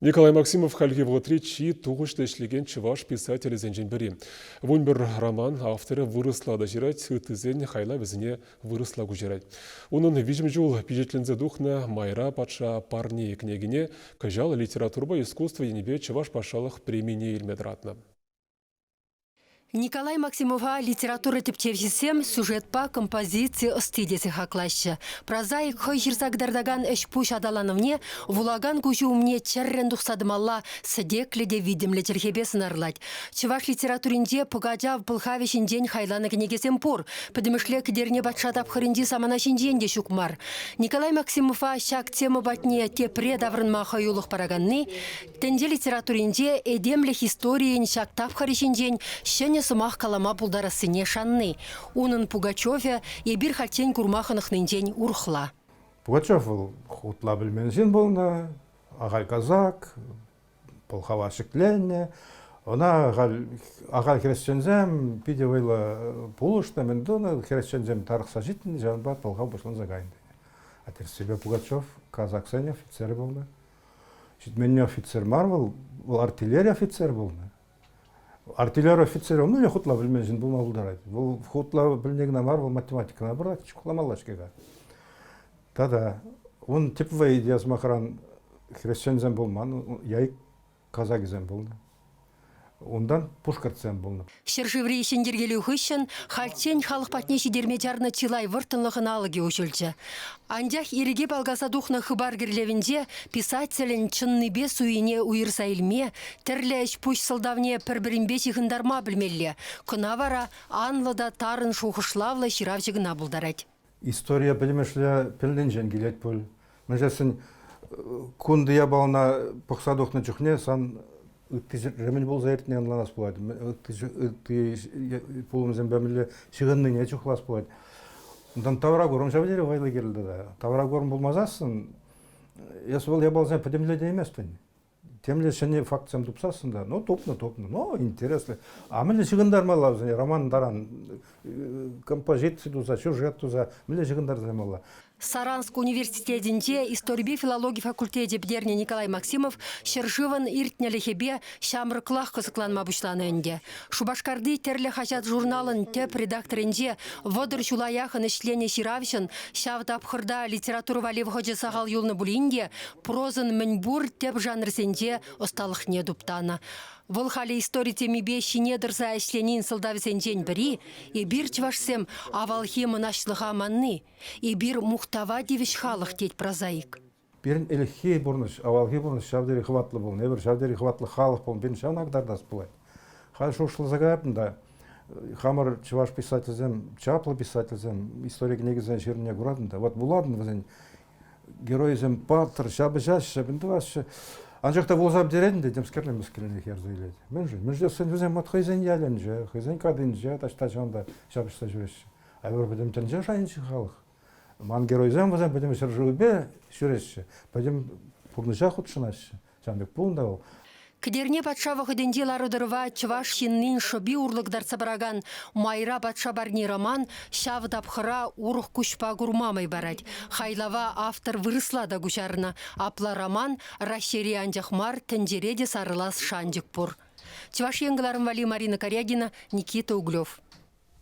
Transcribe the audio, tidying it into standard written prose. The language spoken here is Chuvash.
Николай Максимов хальхи вӑхӑтри чи тухӑҫлӑ ӗҫлекен чӑваш писателӗсенчен пӗри. 11 роман авторӗ вырӑсла та ҫырать, ыттисен хайлавӗсене вырӑсла куҫарать. Унӑн виҫӗм ҫул пичетленсе тухнӑ «Майра патша парни» кӗнекине кӑҫал литературӑпа искусство енӗпе Чӑваш патшалӑх премине илме тӑратнӑ. Николай Максимова литература тӗпчевҫисем сюжетпа композици ӑсти тесе хаклаҫҫӗ. Прозаик хӑй ҫырса кӑтартакан ӗҫ-пуҫ аталанӑвне вулакан куҫӗ умне чӗррӗн тухса тӑмалла сӗтеклӗ те витӗмлӗ чӗлхепе сӑнарлать. Чӑваш литературинче Пӑкачав пӑлхавӗ ҫинчен хайланӑ кӗнекесем пур. Пӗтӗмӗшле Кӗтерне патша тапхӑрӗнчи самана ҫинчен те ҫук мар. Николай Максимова ҫак тема патне тепре таврӑнма хӑюлӑх параканни Тӗнче литературинче этемлӗх историйӗн ҫак тапхӑрӗ ҫинчен ҫӗнӗ сӑмах калама пултарассине шанни. Унӑн Пугачевӗ эпир хальччен курма хӑнӑхнинчен урӑхла. Пугачев вӑл хутла пӗлмен ҫын пулнӑ, ахаль казак, пӑлхава ҫӗкленнӗ. Ӑна ахаль, ахаль хресченсем питӗ вӑйлӑ пулӑшнӑ, мӗн тунӑ, хресченсем тарӑхса ҫитнӗ, ҫавӑнпа пӑлхав пуҫланса кайнӑ. А тӗрӗссипе Пугачев казаксен офицерӗ пулнӑ. Ҫитменне офицер мар вӑл, вӑл артиллери офицер пулнӑ. Артиллери офицерӗ мӗнле хутла пӗлмен ҫын пулма пултарать? Вӑл хутла пӗлни кӑна мар, вӑл математикӑна пырать, чухламалла-ҫке-ха. Тата ун тӗп вӑйӗ те, сӑмахран, хресченсем пулман, яйк казакӗсем пулнӑ. Унтан пушкӑртсем пулнӑ. Ҫӗршыври ҫӗнйӗркелӳ хыҫҫӑн хальччен халӑх патне ҫитерме чарнӑ чылай вӑрттӑнлӑхӑн алӑкӗ уҫӑлчӗ. Анчах ирӗке палкаса тухнӑ хыпар кӗрлевӗнче писателӗн чӑннипе суйине уйӑрса илме, тӗрлӗ ӗҫ-пуҫ сӑлтавне пӗр-пӗринпе ҫыхӑнтарма пӗлмелле. Кӑна вара анлӑ та тарӑн шухӑшлавлӑ ҫыравҫӑ кӑна пултарать. Историе пӗтӗмӗшле пӗлнинчен килет пуль. Мӗншӗн кунти япалана пӑхса тухнӑ чухне сан ытти мӗн пулса иртнине ӑнланас пулать, ытти пулӑмсемпе мӗнле ҫыхӑннине чухлас пулать. Унтан тавракурӑм ҫав тери вӑйлӑ кирлӗ тата. Тавракурӑм пулмасассӑн эс вӑл япаласене пӗтӗмлетейместӗн. Темле ҫӗнӗ фактсем тупсассӑн та, ну, тупнӑ, тупнӑ, ну, интереслӗ. А мӗнле ҫыхӑнтармалла вӗсене роман таран композици туса, сюжет туса, мӗнле ҫыхӑнтарса Саранск университетӗнче историпе филологи факультечӗ пӗтернӗ Николай Максимов ҫӗршывӑн иртнӗлӗхӗпе ҫамрӑклах кӑсӑкланма пуҫланӑ ӗнтӗ. Шупашкарти тӗрлӗ хаҫат-журналӑн тӗп редакторӗнче 30 ҫула яхӑн ӗҫленӗ ҫыравҫӑн ҫав тапхӑрта литература валли вӑхӑчӗ сахал юлнӑ пулин те прозӑн мӗнпур тӗп жанрсенче ӑсталӑхне туптанӑ. Вӑл халӗ истори темипе ҫине тӑрса ӗҫленин сӑлтавӗсенчен пӗри эпир, чӑвашсем, авалхи мӑнаҫлӑха манни. Эпир мухтава тивӗҫ халӑх, тет прозаик. Пирӗн ӗлӗкхи пурнӑҫ, авалхи пурнӑҫ ҫав тери хӑватлӑ пулнӑ. Эпир ҫав тери хӑватлӑ халӑх пулнӑ. Пирӗн ҫавна кӑтартас пулать. Халь шухӑшласа каятӑн та, хамӑр чӑваш писательсем, чаплӑ писательсем истори кӗнекисен ҫырнине куратӑн та, вот вулатӑн вӗсен геройсем паттӑр, ҫапӑҫаҫҫӗ, мӗн тӑваҫҫӗ. Анчах та вуласа пӗтеретӗн те темскерле мӗскӗнлӗх ярса илет. Мӗншӗн? Мӗншӗн тесен вӗсем вот хӑйсен ялӗнче, хӑйсен катинче таҫта ҫавӑнта ҫапӑҫса ҫӳреҫҫӗ. А эпир пӗтӗм тӗнче шайӗнчи халӑх. Ман геройсем вӗсем пӗтӗм ҫӗршывӗпе ҫӳреҫҫӗ, пӗтӗм пурнӑҫа хутшӑнаҫҫӗ. Ҫавӑн пек пулнӑ та вӑл. Кӗтерне патша вӑхӑтӗнчи лару-тӑрӑва чӑваш ҫыннин шӑпи урлӑ кӑтартса паракан «Майра патша парни» роман ҫав тапхӑра урӑх куҫпа курма май парать. Хайлава автор вырӑсла та куҫарнӑ. Апла роман Раҫҫейре анчах мар, тӗнчере те сарӑлас шанчӑк пур. Чӑваш Ен кӑларӑм валли Марина Карягина, Никита Углев.